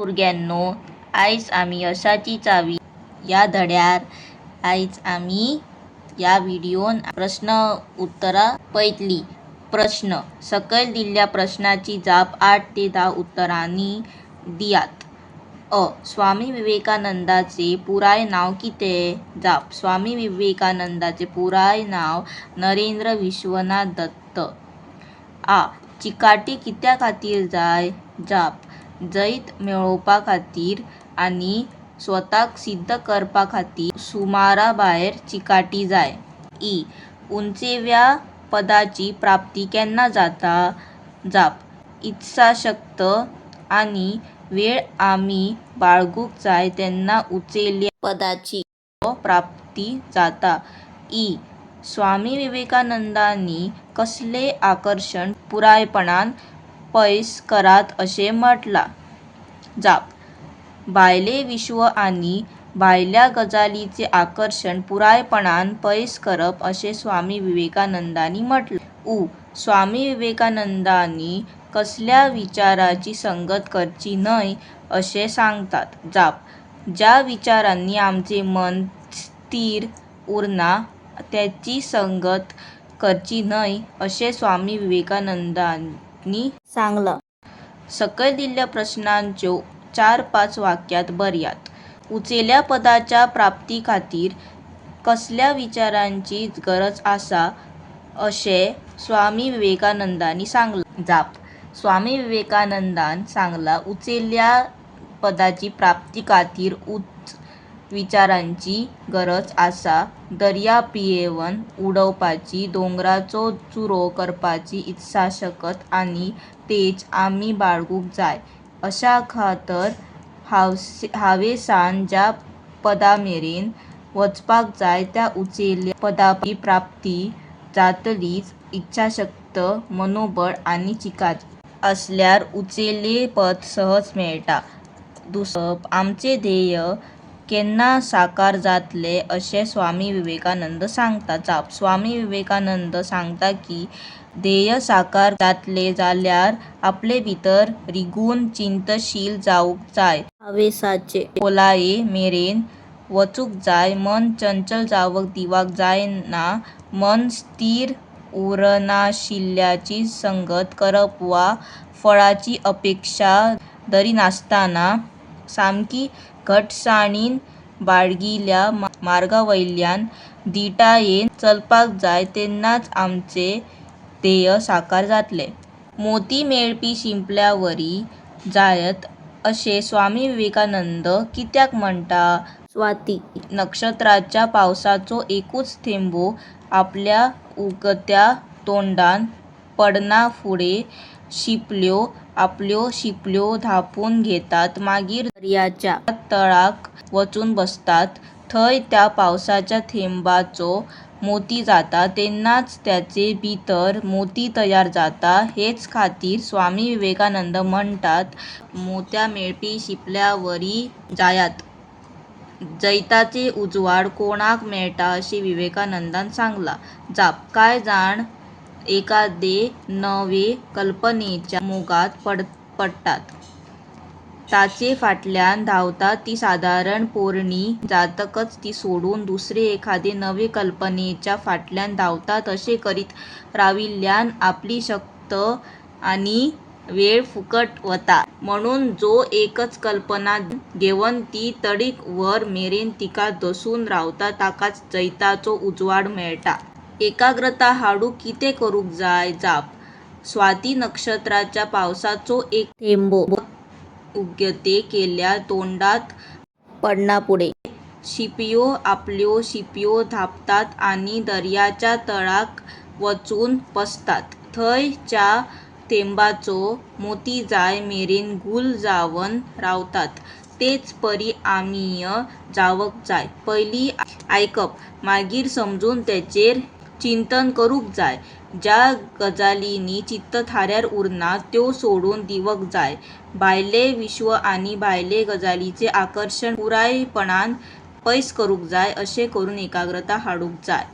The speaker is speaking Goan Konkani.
भुरग्यांनो, आयज आमी यशाची चावी ह्या धड्यार आयज आमी ह्या व्हिडियोन प्रश्न उत्तरां पळयतली. प्रश्न सकयल दिल्ल्या प्रश्नाची जाप 8 ते 10 उतरांनी दियात. अ. स्वामी विवेकानंदाचे पुराय नांव कितें? जाप. स्वामी विवेकानंदाचे पुराय नांव नरेंद्र विश्वनाथ दत्त. आ. चिकाटी कित्या खातीर जाय? जाप. जैत मेळोवपा खातीर आनी स्वताक सिद्ध करपा खातीर सुमारा भायर चिकाटी जाय. इ. उंचेल्या पदाची प्राप्ती केन्ना जाता? जाप. इत्साशक्त आनी वेळ आमी बाळगूंक जाय तेन्ना उंचेल्या पदाची प्राप्ती जाता. ii. स्वामी विवेकानंदांनी कसलें आकर्शण पुरायपणान पयस करात अशें म्हटलां? जाप. भायलें विश्व आनी भायल्या गजालींचें आकर्शण पुरायपणान पयस करप अशें स्वामी विवेकानंदांनी म्हटलां. उ. स्वामी विवेकानंदांनी कसल्या विचारांची संगत करची न्हय अशें सांगतात? जाप. ज्या विचारांनी आमचें मन स्थीर उरना तांची संगत करची न्हय अशें स्वामी विवेकानंदांनी सांगलां. सकयल दिल्ल्या प्रश्नांच्यो 4-5 वाक्यांत बरयात. उंचेल्या पदाच्या प्राप्ती खातीर कसल्या विचारांची गरज आसा अशें स्वामी विवेकानंदांनी सांगलां? जाप. स्वामी विवेकानंदान सांगलां, उंचेल्या पदाची प्राप्ती खातीर उंच विचारांची गरज आसा. दर्या पियेवन उडोवपाची, दोंगराचो चुरो करपाची इत्साशक्त आनी तेज आमी बाळगूंक जाय. अशा खर हावेसान ज्या पदा मेरेन वचपाक जाय त्या उंचेल्या पदाची प्राप्ती जातलीच. इत्साशक्त, मनोबळ आनी चिकाटी आसल्यार उंचेलें पद सहज मेळटा. आमचें ध्येय केन्ना साकार जातलें अशें स्वामी विवेकानंद सांगता? जाप. स्वामी विवेकानंद सांगता की ध्येय साकार जातलें जाल्यार आपले भितर रिगून चिंतनशील जावंक जाय. हावेसाचे खोलाये मेरेन वचूंक जाय. मन चंचल जावंक दिवंक जायना. मन स्थीर उरनाशिल्ल्यांची संगत करप वा फळाची अपेक्षा धरिनासतना सामकी घटसाणीन बाळगिल्ल्या मार्गावयल्यान धिटायेन चलपाक जाय तेन्नाच आमचें ध्येय साकार जातलें. मोती मेळपी शिंपल्यावरी जायात अशें स्वामी विवेकानंद कित्याक म्हणटा? स्वाती नक्षत्राच्या पावसाचो एकूच थेंबो आपल्या उगत्या तोंडांत पडनाफुडें शिंपल्यो आपल्यो शिंपल्यो धांपून घेतात. मागीर दर्याच्या तळाक वचून बसतात. थंय त्या पावसाच्या थेंब्याचो मोती जाता. तेन्नाच ताचे भितर मोती तयार जाता. हेच खातीर स्वामी विवेकानंद म्हणटात, मोतयां मेळपी शिंपल्यावरी जायात. जैताचो उजवाड कोणाक मेळटा अशें विवेकानंदान सांगलां? जाप. कांय जाण एखादे नवे कल्पनेच्या मोगांत पडटात. ताचे फाटल्यान धांवतात. ती सादारण पोरणी जातकच ती सोडून दुसरे एखादे नवे कल्पनेच्या फाटल्यान धांवतात. अशें करीत राविल्ल्यान आपली शक्त आनी वेळ फुकट वता. म्हणून जो एकच कल्पना घेवन ती तडीक व्हर मेरेन तिका दसून रावता ताकाच जैताचो उजवाड मेळटा. एकाग्रता हाडूंक कितें करूंक जाय? जाप. स्वाती नक्षत्राच्या पावसाचो एक थेंबो उगते केल्ल्या तोंडांत पडनाफुडें शिंपयो आपल्यो शिंपयो धांपतात आनी दर्याच्या तळाक वचून बसतात. थंय च्या थेंब्याचो मोती जाय मेरेन गुल्ल जावन रावतात. तेच परी आमीय जावंक जाय. पयलीं आयकप, मागीर समजून ताचेर चिंतन करूंक जाय. ज्या गजालींनी चित्त थाऱ्यार उरना त्यो सोडून दिवंक जाय. भायलें विश्व आनी भायले गजालींचें आकर्शण पुरायपणान पयस करूंक जाय. अशें करून एकाग्रता हाडूंक जाय.